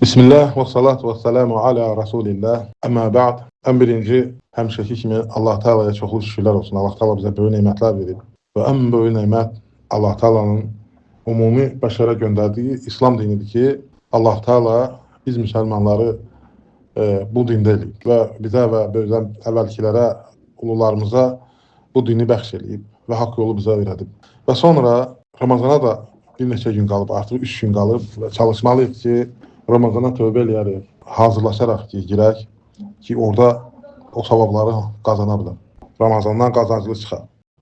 Bismillah və salatu və selamu alə Rasulillah. Əmmə bə'd. Ən birinci, həmişəki kimi Allah Teala'ya çoxlu şükürlər olsun. Allah Teala bizə böyük nemətlər verib. Və ən böyük nemət Allah Teala'nın ümumi bəşərə göndərdiyi İslam dinidir ki, Allah Teala biz müsəlmanları bu dində eləyib və bizə və bizdən əvvəlkilərə, ulularımıza bu dini bəxş eləyib və haqq yolu bizə öyrədib. Və sonra Ramazana da bir neçə gün qalıb, artıq 3 gün qalıb və çalışmalıyıq ki, Ramazana tövbə eləyərək, hazırlaşaraq ki, girək ki, orada o savabları qazana bilər. Ramazandan qazanclı çıxar.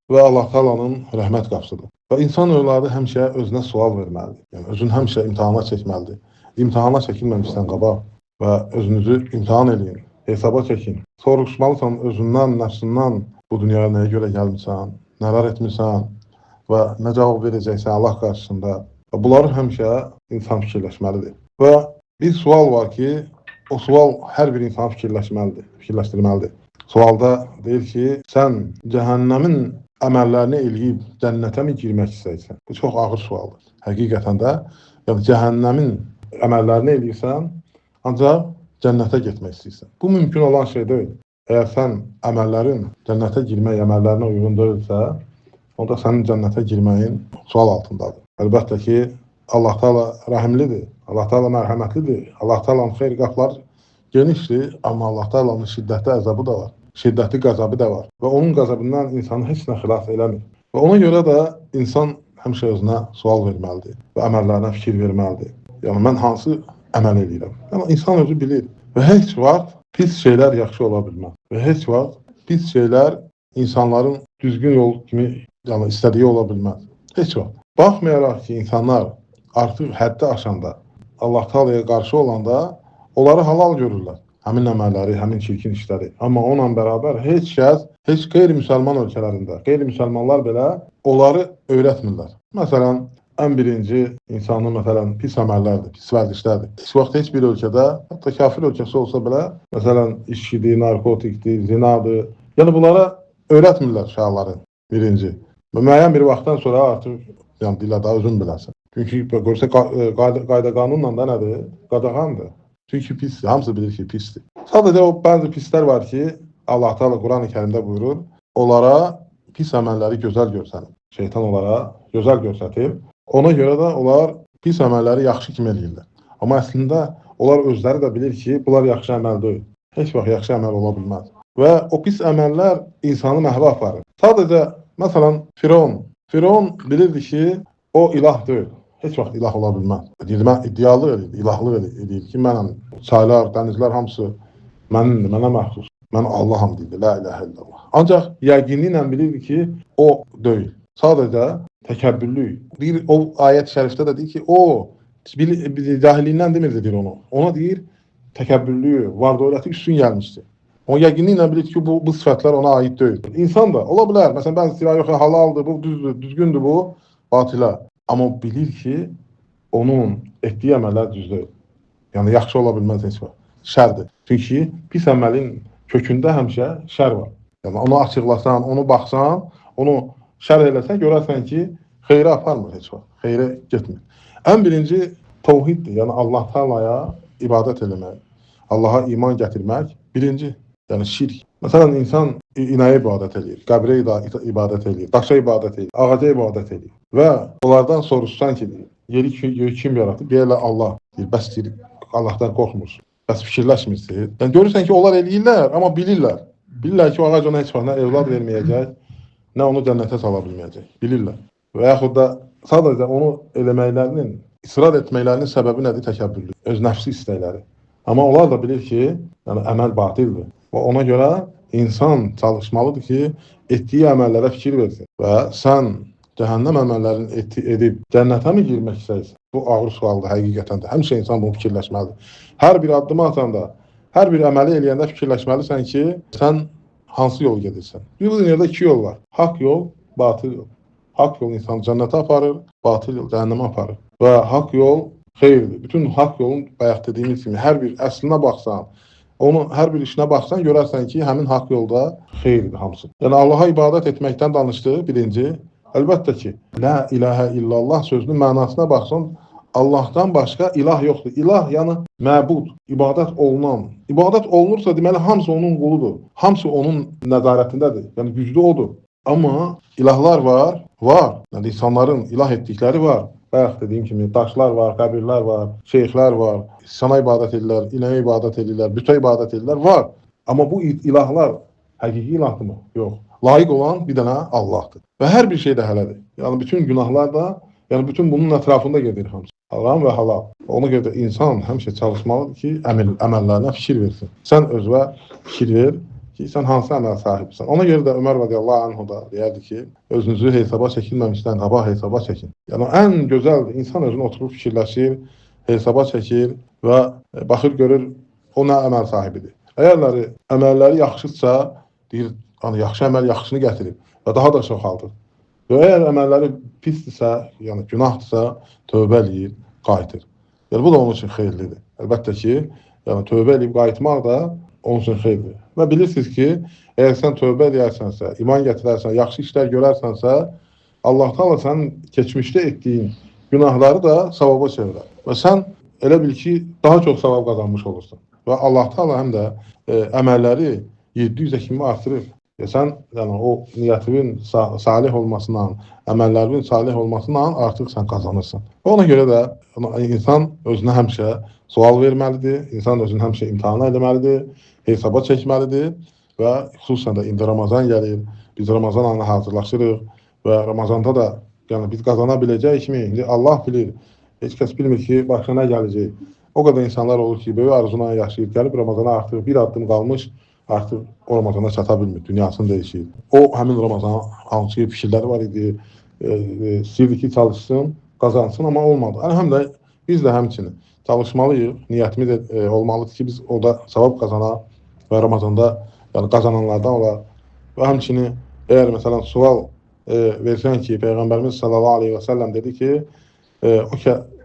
Və Allah Teala'nın rəhmət qapısıdır. Və insan övladı həmişə özünə sual verməlidir. Yəni özünü həmişə imtahana çəkməlidir. İmtahana çəkilməmişdən qabaq və özünüzü imtahan eləyin, hesaba çəkin. Soruşmalısan özündən, nəfsindən bu dünyaya nəyə görə gəlmisən, nələr etmisən və nə cavab verəcəksən Allah qarşısında. Və bunları həmişə insan fikirləşməlidir. Və bir sual var ki, o sual hər bir insanı fikirləşməlidir, fikirləşdirməlidir. Sualda deyir ki, sən cəhənnəmin əməllərini eləyib cənnətə mi girmək istəyirsən? Bu çox ağır sualdır. Həqiqətən də, yəni cəhənnəmin əməllərini eləyirsən, ancaq cənnətə getmək istəyirsən. Bu mümkün olan şey deyil. Əgər sən əməllərin cənnətə girmək əməllərinə uyğun deyilsə, onda sənin cənnətə girməyin sual altındadır. Əlbəttə ki, Allah Teala rəhimlidir, Allah Teala mərhəmətlidir, Allah Teala'nın xeyir qapıları genişdir, amma Allah Teala'nın şiddətli əzabı da var, şiddətli qəzabı da var və onun qəzabından insanı heç nə xilas eləmir. Və ona görə də insan həmişə özünə sual verməlidir və əməllərinə fikir verməlidir. Yəni mən hansı əməl eləyirəm? Yəni insan özü bilir və heç vaxt pis şeylər yaxşı ola bilməz və heç vaxt pis şeylər insanların düzgün yol kimi, yəni istədiyi ola bilməz. Heç vaxt. Baxmayaraq ki, insanlar artıq həddi aşanda, Allah Teala'ya qarşı olanda onları halal görürlər. Həmin əməlləri, həmin çirkin işləri. Amma onunla bərabər heç kəs, heç qeyri-müsəlman ölkələrində, qeyri-müsəlmanlar belə onları öyrətmirlər. Məsələn, ən birinci insanın məsələn pis əməllərdir, pis vərdişlərdir. Heç vaxt heç bir ölkədə, hətta kafir ölkəsi olsa belə, məsələn, içkidir, narkotikdir, zinadır. Yəni bunlara öyrətmirlər uşaqları birinci. Və müəyyən bir vaxtdan sonra artıq yəni dilə daha özün bilərsən. Çünki görsə qayda qanunla da nədir? Qadağandır. Çünki pisdir. Hamısı bilir ki, pisdir. Sadəcə o bəzi pislər var ki, Allah Teala Quran-ı Kərimdə buyurur, onlara pis əməlləri gözəl görsənir. Şeytan onlara gözəl göstərir. Ona görə də onlar pis əməlləri yaxşı kimi eləyirlər. Amma əslində onlar özləri də bilir ki, bunlar yaxşı əməl deyil. Heç vaxt yaxşı əməl ola bilməz. Və o pis əməllər insanı məhvə aparır. Sadəcə məsələn Firon. Firon bilirdi ki, o ilah deyil. Heç vaxt ilah ola bilməz. Deyir, mən iddialıq eləyir, ilahlıq eləyir ki, mənəm, çaylar, dənizlər hamısı mənimdir, mənə məxsus. Mən Allaham deyirdi, la ilahə illallah. Ancaq yəqinliklə bilirdi ki, o deyil. Sadəcə təkəbbürlü. Deyir, o ayət-i şərifdə də deyir ki, o cahilliyindən demirdi deyir onu. Ona deyir, təkəbbürlüyü, var dövləti üstün gəlmişdi. O yəqinliklə bilir ki, bu sifətlər ona aid deyil. İnsan da ola bilər. Məsələn, bəzi deyir, yox, halaldır, bu düzdür, düzgündür bu, batilə. Amma bilir ki, onun etdiyi əməllər düz deyil. Yəni, yaxşı ola bilməz heç vaxt. Şərdir. Çünki pis əməlin kökündə həmişə şər var. Yəni, onu açıqlasan, onu baxsan, onu şər eləsən, görərsən ki, xeyrə aparmır heç vaxt. Xeyrə getmir. Ən birinci təvhiddir. Yəni, Allah Teala'ya ibadət eləmək, Allaha iman gətirmək birinci. Yəni, şirk. Məsələn, insan inəyə ibadət eləyir, qəbrə ibadət eləyir, daşa ibadət eləyir, ağaca ibadət eləyir. Və onlardan soruşsan ki, yeri göyü kim yaratdı? Deyirlər Allah. Deyir, bəs deyir, Allahdan qorxmursun. Bəs fikirləşmirsiniz. Yəni, görürsən ki, onlar eləyirlər, amma bilirlər. Bilirlər ki, o ağac ona heç vaxt nə evlad verməyəcək, nə onu cənnətə sala bilməyəcək. Bilirlər. Və yaxud da sadəcə onu eləməklərinin, israr etməklərinin səbəbi nədir? Təkəbbürlük, öz nəfsi istəkləri. Amma onlar da bilir ki, yəni əməl batildir. Və ona görə insan çalışmalıdır ki, etdiyi əməllərə fikir versin. Və sən cəhənnəm əməllərini edib cənnətə mi girmək istəyirsən? Bu ağır sualdır həqiqətən də. Həmişə insan bunu fikirləşməlidir. Hər bir addımı atanda, hər bir əməli eləyəndə fikirləşməlisən ki, sən hansı yol gedirsən? Bu dünyada iki yol var. Haqq yol, batıl yol. Haqq yol insanı cənnətə aparır, batıl yol cəhənnəmə aparır. Və haqq yol xeyirdir. Bütün haqq yolun bayaq dediyimiz kimi hər bir əslinə baxsan, onun hər bir işinə baxsan, görərsən ki, həmin haqq yolda xeyirdir hamısı. Yəni Allaha ibadət etməkdən danışdı birinci. Əlbəttə ki, la ilahə illallah sözünün mənasına baxsan, Allahdan başqa ilah yoxdur. İlah, yəni məbud, ibadət olunan. İbadət olunursa, deməli, hamısı onun quludur. Hamısı onun nəzarətindədir. Yəni, güclü odur. Amma ilahlar var, var. Yəni, insanların ilah etdikləri var. Bayaq dediyim kimi, daşlar var, qəbirlər var, şeyxlər var, sana ibadət edirlər, inəyə ibadət edirlər, bütə ibadət edirlər, var. Amma bu ilahlar həqiqi ilahdırmı? Yox. Layiq olan bir dənə Allahdır. Və hər bir şey də hələdir. Yəni, bütün günahlar da, yəni bütün bunun ətrafında gedir hamısı. Haram və halal. Ona görə də insan həmişə çalışmalıdır ki, əməllərinə fikir versin. Sən özünə fikir ver ki, sən hansı əməl sahibisən. Ona görə də Ömər radiyallahu anhu da deyərdi ki, özünüzü hesaba çəkilməmişdən qabaq hesaba çəkin. Yəni, ən gözəldir. İnsan özünü oturub fikirləşir, hesaba çəkir və baxır, görür, o nə əməl sahibidir. Əgərləri əməlləri yaxşıdırsa, deyir, yəni, yaxşı əməl yaxşısını gətirib və daha da çoxaldır. Və əgər əməlləri pisdirsə, yəni günahdırsa, tövbə eləyir, qayıdır. Yəni, bu da onun üçün xeyirlidir. Əlbəttə ki, yəni, tövbə eləyib qayıtmaq da onun üçün xeyirlidir. Və bilirsiniz ki, əgər sən tövbə eləyərsənsə, iman gətirərsən, yaxşı işlər görərsənsə, Allah Teala sənin keçmişdə etdiyin günahları da savaba çevirər. Və sən elə bil ki, daha çox savab qazanmış olursan. Və Allah Teala həm də əməlləri 700 kimi artırır. Ya sən yəni, o niyyətinin salih olmasından, əməllərinin salih olmasından artıq sən qazanırsan. Ona görə də insan özünə həmişə sual verməlidir, insan özünü həmişə imtahana etməlidir, hesaba çəkməlidir və xüsusən də indi Ramazan gəlir, biz Ramazan ayına hazırlaşırıq və Ramazanda da yəni biz qazana biləcəyik kimi, indi Allah bilir, heç kəs bilmir ki, başına nə gələcək. O qədər insanlar olur ki, böyük arzuna yaşayır, gəlib Ramazana artıq bir addım qalmış, artıq o Ramazana çata bilmir, dünyasını dəyişir. O, həmin Ramazana hansı ki, fikirləri var idi, istəyirdi ki, çalışsın, qazansın, amma olmadı. Yəni, həm də biz də həmçinin çalışmalıyıq, niyyətimiz də olmalıdır ki, biz orada savab qazanaq və Ramazanda yəni, qazananlardan olaq. Və həmçinin, əgər məsələn, sual versən ki, Peyğəmbərimiz sallallahu aleyhi və səlləm dedi ki,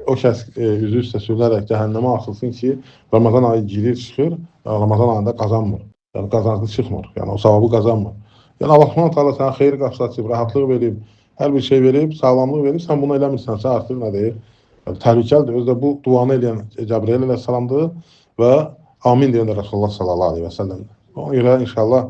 o kəs üzü üstə sürülərək cəhənnəmə asılsın ki, Ramazan ayı girir, çıxır, Ramazan ayında qazanmır. Yəni, qazanclı çıxmır, yəni o savabı qazanmır. Yəni, Allah Subhanahu taala sənə xeyir qapısı açıb, rahatlıq verib, hər bir şey verib, sağlamlıq verib, sən bunu eləmirsənsə artıq nə deyir? Yəni, təhlükəlidir. Özü də bu duanı eləyən Cəbrail əleyhissalamdır və amin deyən də Rasulullah sallallahu aleyhi və səlləmdir. Ona görə inşallah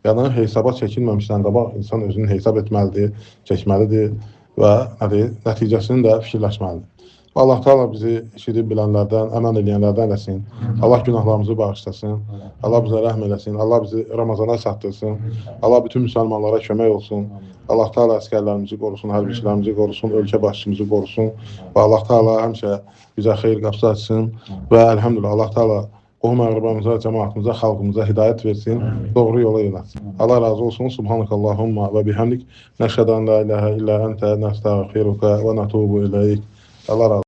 yəni, hesaba çəkilməmişdən qabaq insan özünü hesab etməlidir, çəkməlidir və nədir, nəticəsini də fikirləşməlidir. Allah Teala bizi eşidib bilənlərdən, əməl eləyənlərdən eləsin. Allah günahlarımızı bağışlasın. Allah bizə rəhm eləsin. Allah bizi Ramazana çatdırsın. Allah bütün müsəlmanlara kömək olsun. Allah Teala əsgərlərimizi qorusun, hərbiçilərimizi qorusun, ölkə başçımızı qorusun. Və Allah Teala həmişə bizə xeyir qapısı açsın. Və əlhəmdülillah Allah Teala qohum əqrabamıza, cəmaatımıza, xalqımıza hidayət versin, doğru yola yönəltsin. Allah razı olsun. Subhanakallahumma və bihamdik. Nəşhədu ən la ilahə illə əntə nəstəğfiruka və natubu ileyk. Allah razı olsun.